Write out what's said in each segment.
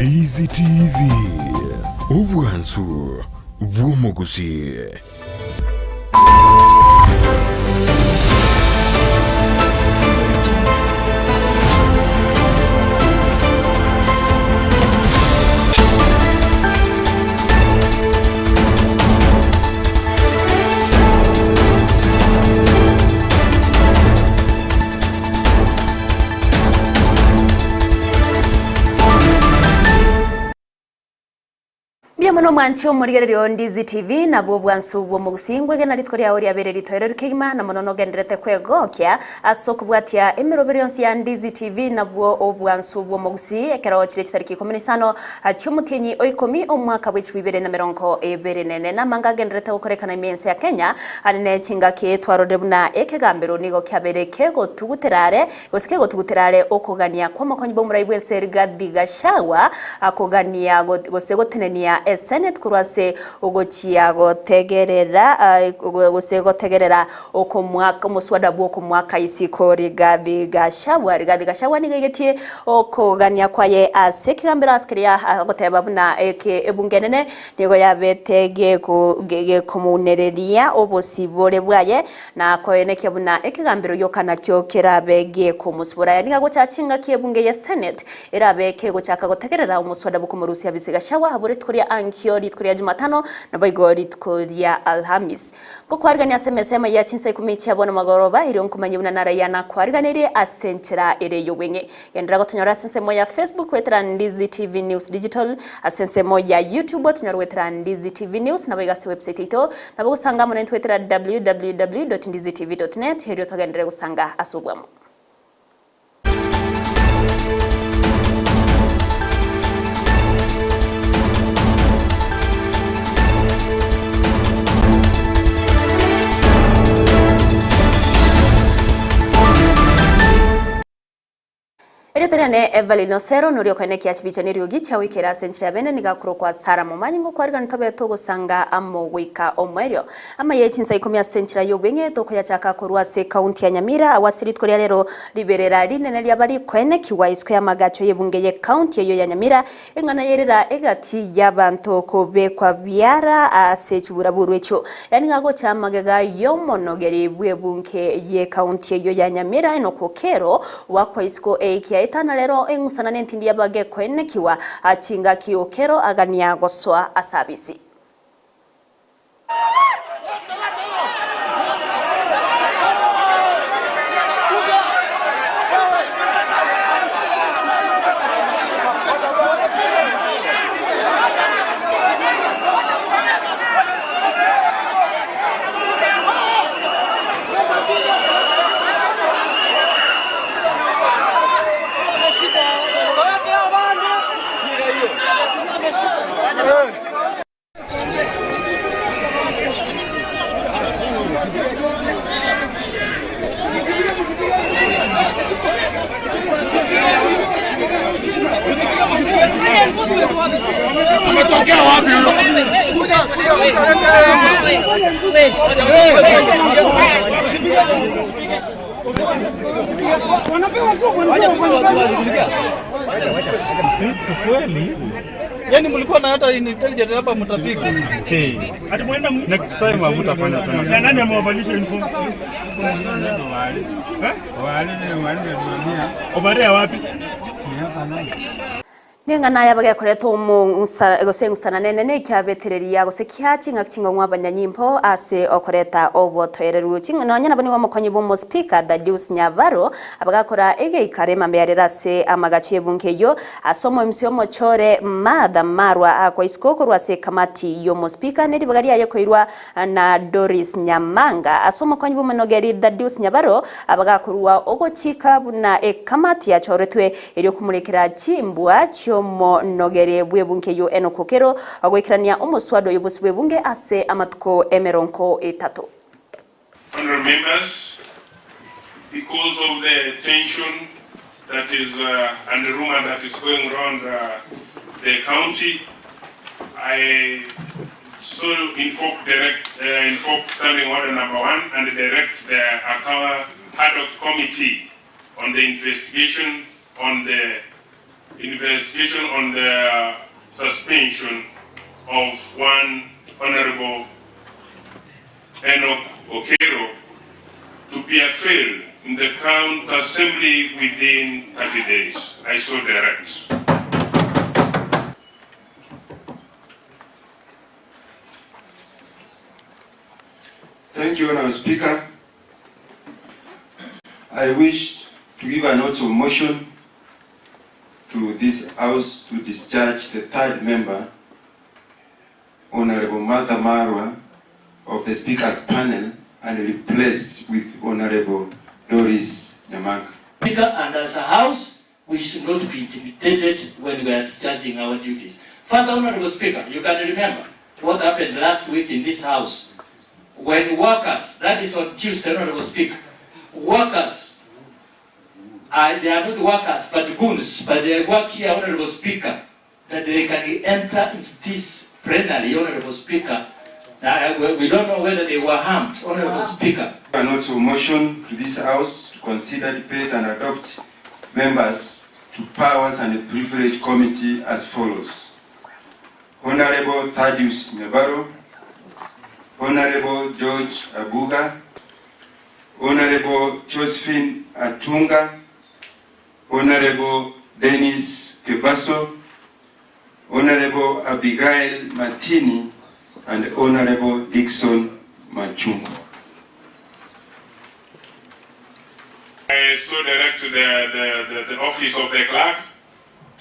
Ndizi TV, obwansu bw'omogusii. Mbuya mono mwanche omorigereria o Ndizi TV, nabwo obwansu bw'omogusii ngwegena rituko riao riabeire ritoereru kegima na mono nogenderete kwegokia ase okobwatia emeroberi yonsi ya Ndizi TV nabwo obwansu bw'omogusii ekero chire chitariki ikomi na isano chi'omotienyi o ikomi omwaka bw'echigwa ibere na merongo ebere na ene. Namanga agenderete gokorekana ime y'ense ya Kenya ande ne chingaki twarorire buna ekegambero nigo kiabeire kegotugutera are Gose kegotugutera are okogania kw'omokonyi bw'omorai bw'ense Rigathi Gachagua akogania gose gotenenia esenate korwa ase ogochia gotegerera gose gotegerera okomwaka omoswada bw'okomwaka isiko Rigathi Gachagua. Rigathi Gachagua nigo aigetie okogania kwaye ase ekegambero ase keria agoteba buna eke ebunge enene nigo yabete gekomounereria obosibore bwaye Na koenekia buna ekegambero gioka nakio kerabe gekomosibora. Aya nigo agocha chingaki ebunge ye Senate erabe kegochaka gotegerera omoswada bw'okomorusia Abisi Gachagua abwo rituko ria ankio rituko ria Jumatano naboigo rituko ria Alhamis. Ngokwarigania ase emesa emo ya chinsa ikomi chia bono magoroba erio nkomanye buna naraiya nakwariganirie ase enchera ere y'obweng'e. Genderera gotonyora ase ensemo ya Facebook goetera Ndizi TV News Digital, ase ensemo ya YouTube otonyore goetera Ndizi TV News, naboigo ase website yaito nabo gosanga amo naintwe goetera www.ndizitv.net erio togenderere gosanga ase obwamo. Erieta riane Evelyn Osero, noria okoenekia chibicha neriogi chiagoikera ase enchera ya bene nigo akorokwa Sarah Momanyi ngokwarigani tobe togosanga amo goika omoerio. Amaya ye chinsa ikomi ase enchera y'obweng'e tokoyachaka korwa ase ekaunti ya Nyamira agwo ase rituko ria rero riberera rinene riaba rikoenekigwa isiko y'amagacho y'ebunge y'ekaunti eyio ya Nyamira Eng'ana yerera egati y'abanto kobekwa biara ase chiburaburu echio. Yaani ng'a gocha magega y'omonogeri bw'ebunge y'ekaunti eyio ya Nyamira Enock Okello gwakwa isiko eikia etana rero eng'usana nentindi y'abagekoenekiwa chingaki Okello agania gosoa ase abisi. Ametokea wapi huyo? Kweli yani mlikuwa na hata intelligent hapa mtafika. Hey. Next time hamtafanya tena. Na nani amewavalisha uniform? Eh? Obaria wapi? Neng'ana yabagekoretwo omong'usa gose eng'usana nene nekiabetereria gose kia ching'aki ching'ong'u abanyanyimbo ase okoreta obotoereru. Ching nonya nabo nigo omokonyi bw'omospika Thaddeus Nyabaro abagakora egeikaro emambia yarere ase amagacho y'ebunge eyio Ase omoimisi omochore Martha Marwa akwa isiko korwa ase ekamati y'omospika ne ribaga riaye koirwa na Doris Nyamanga. Ase omokonyi bw'omonogeri Thaddeus Nyabaro abagakorua ogochika buna ekamati yachoretwe erio komorekera chimbwa chi'omonogeri bw'ebunge eyio Enock Okello goikerania omoswada oyo bosio bw'ebunge ase amatuko emerongo etato. Honourable members, because of the tension that is and the rumour that is going round the county, I so invoke direct, invoke standing order number one and direct the Akawa ad hoc committee on the investigation on the investigation on the suspension of one Honorable Enoch Okero to be availed in the County Assembly within 30 days. I so direct. Thank you, Honourable Speaker. I wish to give a note of motion to this House to discharge the third member, Honorable Martha Marwa, of the Speaker's panel and replace with Honorable Doris Nyamanga. Speaker, and as a House, we should not be intimidated when we are discharging our duties. Further, Honorable Speaker, you can remember what happened last week in this House when workers, that is on Tuesday, Honorable Speaker, workers, they are not workers but goons, but they work here, Honorable Speaker, that they can enter into this plenary, Honorable Speaker. We don't know whether they were harmed, Honorable Speaker. A note of motion to this House to consider, debate and adopt members to Powers and Privilege Committee as follows. Honorable Thaddeus Nyabaro, Honorable George Abuga, Honorable Josephine Atunga, Honorable Dennis Kebaso, Honorable Abigail Martini, and Honorable Dixon Machungu. I so direct the office of the clerk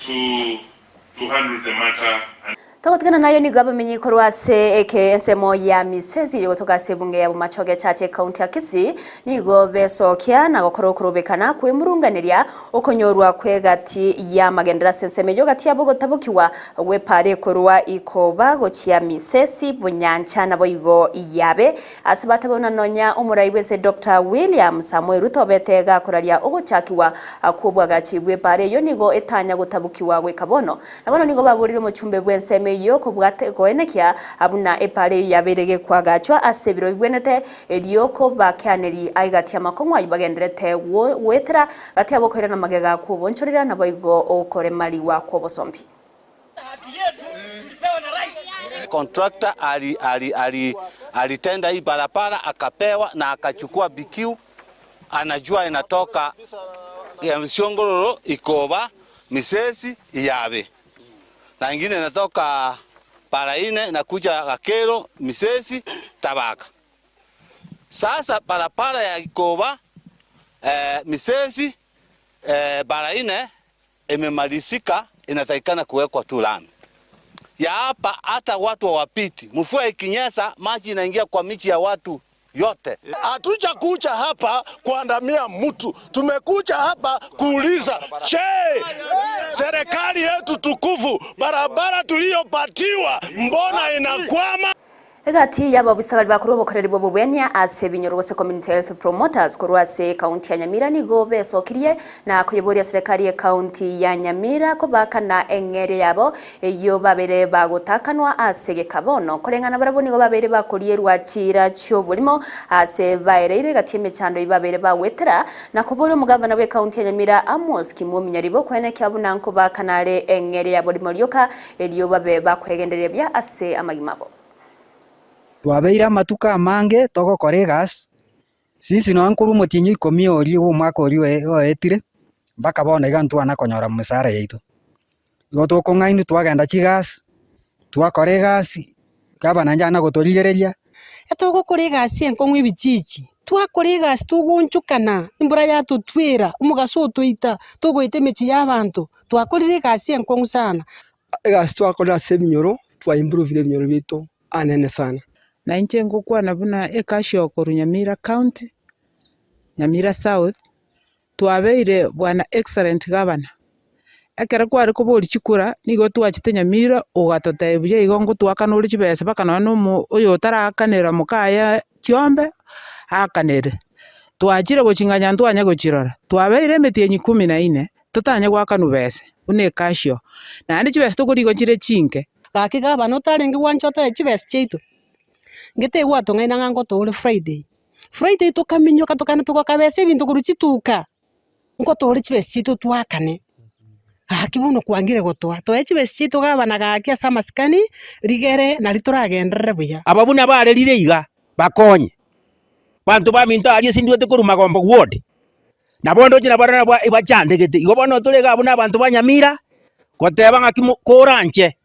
to handle the matter. And Togotigana nayo nigo abamenyi korwa ase eke ensemo ya Misesi yogotoka ase ebunge ya Bomachoge Chache county ya Kisii nigo besokia na gokora okorobekana kwemurunganeria okonyorwa kwegati ya magendera ase ensemo eyo gati yabo gotabokiwa gwepare korwa ikoba gochia Misesi Bunyancha nabo igo yabe ase batabona nonya omorai bwese Dr. William Samuel Ruto bete gakoraria ogochakiwa kwobwagachi bwepare eyo nigo etanya gotabukiwa gwekabono nabono nigo baburire omochumbe bw'ensemo eyo kobwate koenekia abuna epare yaberege kwagachwa ase biro bibwenete erioko bakianeri aigatia makong'wa bagenderete gwetera gati abo koirana magega kwobonchorera nabo igo okoremariwa kwobosombi. Contractor alitenda hii barabara akapewa na akachukua BQ, anajua inatoka ya Msiongororo Ikoba Misesi Iyabe, na ingine inatoka Paraine na kuja Gakero Misesi Tabaka. Sasa barabara ya Ikoba Misesi Paraine imemalizika, inatakikana kuwekwa tu lami. Ya hapa hata watu hawapiti. Mvua ikinyesha maji inaingia kwa michi ya watu yote. Hatujakuja hapa kuandamia mtu. Tumekuja hapa kuuliza, je, serikali yetu tukufu, barabara tuliyopatiwa mbona inakwama? Egati yaba busabali bakuru bokoreri bwo bubwenya ase binyoro gose community health promoters korwa ase county ya Nyamira nigo besokirie na kuyoboria serikali ya county ya Nyamira kobakana eng'ere yabo eyo babere bagotakanwa ase gekabono koreng'ana barabo nigo babere bakorierwa chira chioborimo ase baereire gati emechando ibabere bawetera na kobora omugavana bwe county ya Nyamira Amos Kimumi Nyaribo kwenekia bunanko bakanare eng'ere yabo rimorioka eriyo babe bakwegendereria bia ase amagimabo. Twabeire amatuko amange togokora egasi since nonya nkorwa omotienyi ikomi oria iga omwaka oria oetire mpaka bono iga ntwana konyora mishahara yaito. Igo tokong'ainwa twagenda chigasi, twakora egasi, gavana naende aria gotorigereria. Etogokora egasi enkong'u ebichichi, twakora egasi togoonchokana, embura yatotwera, omogaso otoita, togoeta emechi ya abanto, twakorire egasi enkong'u sana. Egasi twakorire ase ebinyoro, twaimprovire ebinyoro biaito anene sana. Na inche ngokwana buna ekasi okoru Nyamira County, Nyamira South, twabeire bwana excellent governor. Ekero kware kobori chikura, nigo twachete Nyamira ogatotebia buya igo ngotwakana ore chibesa mpaka nonya na omo oyo otarakanera mokaya chiombe, aakanere. Twachire goching'anya ntwanya gochirora, twabeire emetienyi kumi na nne, totanye goakanwa besa, buna ekasi oo. Naende chibesa tokorigo chire chinke. Gaki gavana otarenge gwancha otoe chibesa chiaito, ngete gwatong'aina ng'a ngotore Friday. Friday tokaminyoka tokana togokabesa ebinto korwa chituka, ngotore chibesa chiaito twakane. Gaki bono kwangire gotoa, toe chibesa chiaito gabana gaki ase amasikani, rigere nari toragenderere buya. Aba buna barerire iga, bakonye. Banto baminto aria ase ndwete korwa magombo ward, nabo ndoche nabo nabwo ebachandegete. Igo bono tore iga abwo na abanto ba Nyamira, goteba ng'aki mo koranche,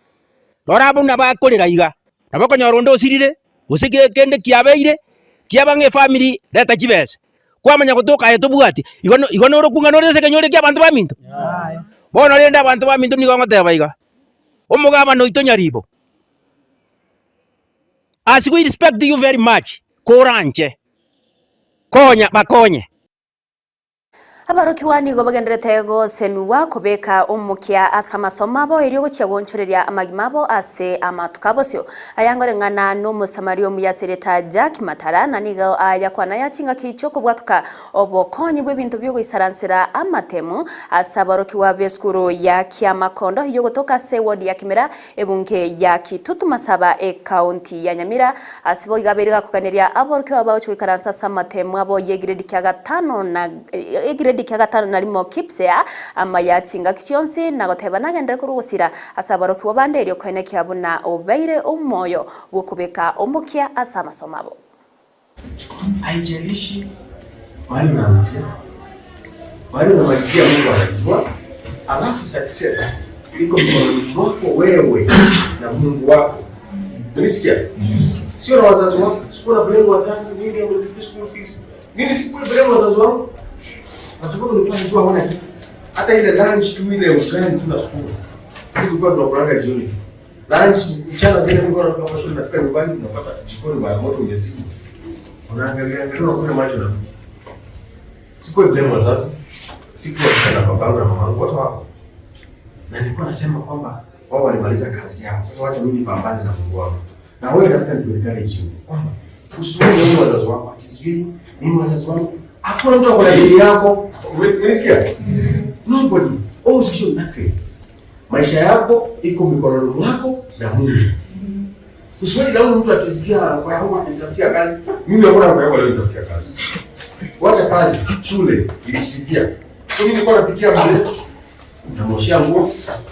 rora abwo buna bakorera iga, nabo okonyora onde osirire, gose ke kende kiabeire, kiaba ng'a efamiri reta chibesa. Kwamanya gotoka aye tobwati, igo no igo nore okung'ana ore ase ekenyoro ekia abanto baminto? Bono rende abanto baminto nigo ngoteba iga, omogabana oito Nyaribo, as we respect you very much, koranche, konya bakonye. Abarokigwa nigo bagenderete gosemigwa kobeka omokia ase amasomo abo erio gochia goonchoreria amagima abo ase amatuko abosio. Aya ngoreng'ana n'Omosamaria omuya ase erieta Jack Matara, na nigo ayakwana aya chingaki chi'okobwatoka obokonyi bw'ebinto bi'ogoisaransera amatemu ase aborokigwa b'esukuru ya Kiamakondo eyio gotoka ase eward ya Kimera ebunge ya Kitutu Masaba ekaunti ya Nyamira. Ase boigo abeire gakoganeria aborokigwa bagochia goikaransa ase amatemu abo y'egiredi kia gatano na egiredi kia gatano na rimo KPSEA amaya chingaki chionsi na goteba nagenderere korwa ogosira ase aborokigwa bande erio koenekia buna obeire omoyo bw'okobeka omokia ase amasomo abo. Haijalishi mahali unaanzia, mahali unamalizia Mungu anajua. Alafu success iko mikononi mwako wewe na Mungu wako. Unisikia? Sio na wazazi wako. Sikuwa na blame wazazi, mimi ndio school fees. Mimi sikuwa blame wazazi wangu. Kwa sababu nilikuwa najua hawana kitu. Hata ile lunch tu ile ugali tu na sukuma. Sisi tulikuwa tunakulanga jioni tu. Lunch mchana zile mimi nilikuwa natoka shule nafika nyumbani tunapata jikoni mara moto umezima. Unaangalia angalia unakunywa maji na. Sikuwa blame wazazi. Sikuwa na babangu na mamangu wote wako. Na nilikuwa nasema kwamba wao walimaliza kazi yao. Sasa wacha mimi nipambane na Mungu wangu. Na wewe nataka nikuencourage hivi kwamba usione wewe wazazi wako ati sijui mimi wazazi wangu. Hakuna mtu akona dini yako. Unisikia? Nobody owes you nothing. Maisha yako iko mikononi mwako na Mungu. Usiwe laumu mtu ati sijui kwa yangu atanitafutia kazi. Mimi hakuna kwa yangu aliyonitafutia kazi. Wacha kazi, shule ilishikia. So mimi nilikuwa napikia mzee. Namoshia nguo.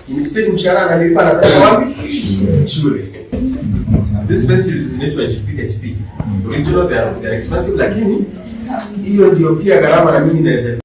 Instead mshahara ananilipa napeleka wapi? Shule. These pencils zinaitwa HP HP. Original they are, they are expensive lakini hiyo ndio pia gharama na mimi naweza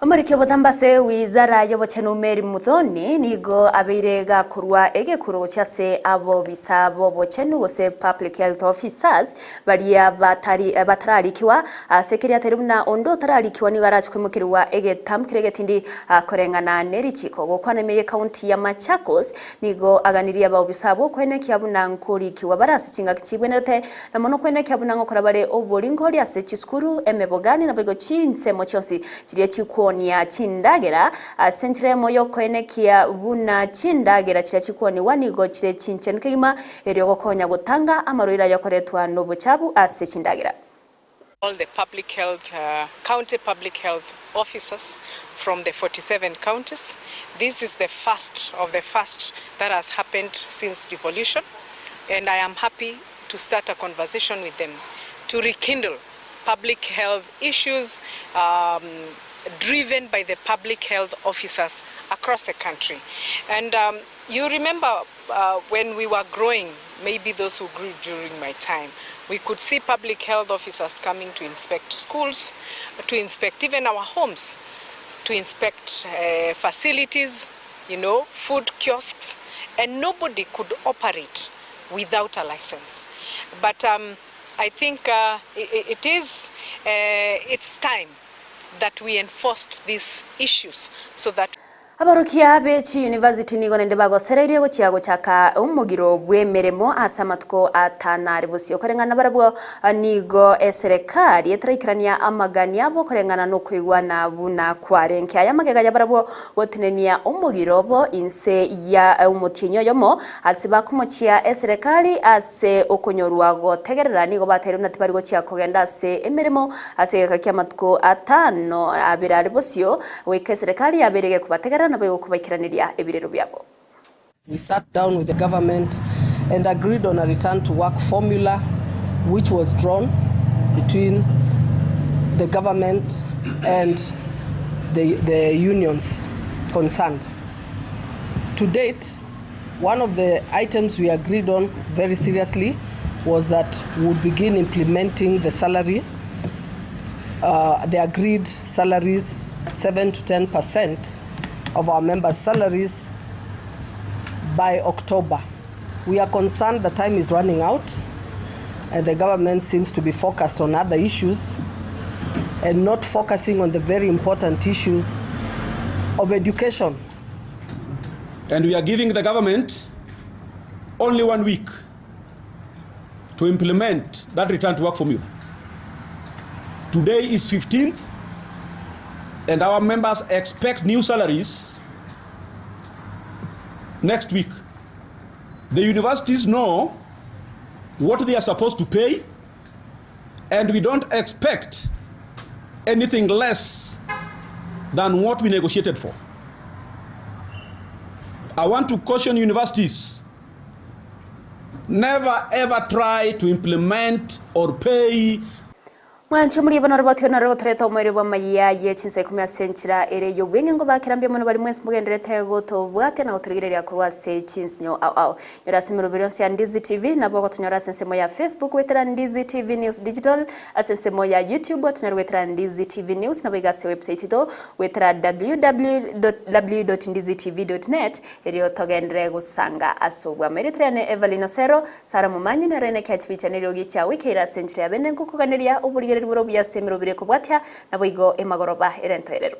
Omoriki obotambe ase wizara y'obochenu Mary Muthoni nigo abeire gakorwa egekuro gochia ase abobisa b'obochenu gose Public Health Officers baria batari batararikiwa ase keria atari buna onde otararikiwa nigo arache koimokerigwa egetambo keria egetindi koreng'ana nerichiko. Gokwana ime y'ecounty ya Machakos nigo aganirie abaobisa abwo koenekia buna nkorikiwa bare ase chingaki chibwenerete na mono koenekia buna ngokora bare oboringori ase chisukuru, emebogani naboigo chinsemo chionsi chiria chikwonia chindagera ase enchera eyemo y'okoenekia buna chindagera chiria chikwonigwa nigo chire chinchenu kegima erio gokonya gotanga amarwaire ayokoretwa nobochabu ase chindagera. All the public health, county public health officers from the 47 counties. This is the first of the first that has happened since devolution and I am happy to start a conversation with them to rekindle public health issues um, driven by the public health officers across the country. And um, you remember uh, when we were growing, maybe those who grew during my time, we could see public health officers coming to inspect schools, to inspect even our homes, to inspect uh, facilities, you know, food kiosks, and nobody could operate without a license. But um, I think uh, it, it is, uh, it's time that we enforced these issues so that Abarokia be chiyunivasiti nigo naende bagosereirie gochia gochaka omogiro bw'emeremo ase amatuko atano are bosio. Koreng'ana nabarabwo nigo eserekari etaraikerania amagani abo koreng'ana nokoigwana buna kwarenge. Aya amagega yabarabwo gotenenia omogiro obo inse ya omotienyi oyomo ase bakomochia eserekari ase okonyorwa gotegerera nigo bateire buna tibari gochia kogenda ase emeremo ase egeka ki'amatuko atano abere are bosio Goika eserekari yabeire gekobategerera naboigo kobaikeraneria ebirero biabo. We sat down with the government and agreed on a return to work formula which was drawn between the government and the, the unions. concerned. To date, one of the items we agreed on very seriously was that we would begin implementing the salary, uh, the agreed salaries, 7 to 10 percent of our members' salaries by October. We are concerned the time is running out and the government seems to be focused on other issues and not focusing on the very important issues of education. And we are giving the government only one week to implement that return to work formula. Today is 15th, and our members expect new salaries next week. The universities know what they are supposed to pay, and we don't expect anything less than what we negotiated for. I want to caution universities never ever try to implement or pay Mwanche omoria bono oroboti noro rogotoreta omoerio bw'amayia ye chinsa ikomi ase enchera ere y'obweng'e ngobakera mbuya mono baria mwensi mogendererete gotobwatia na gotorigereria korwa ase chinsinyo ao ao. Nyora ase emeroberi yonsi ya Ndizi TV, nabo ogotonyora ase ensemo ya Facebook goetera Ndizi TV News Digital, ase ensemo ya YouTube otonyore goetera Ndizi TV News, naboigo ase website yaito goetera www.ndizitv.net erio togenderere gosanga ase obwamo. Erieta riane Evelyn Osero, Sarah Momanyi nere nekia chibicha neriogi chia wikeire ase enchera ya bene nkokoganeria oborigereria bore obuya ase emeroberi ekobwatia, naboigo emagoroba ere entoereru.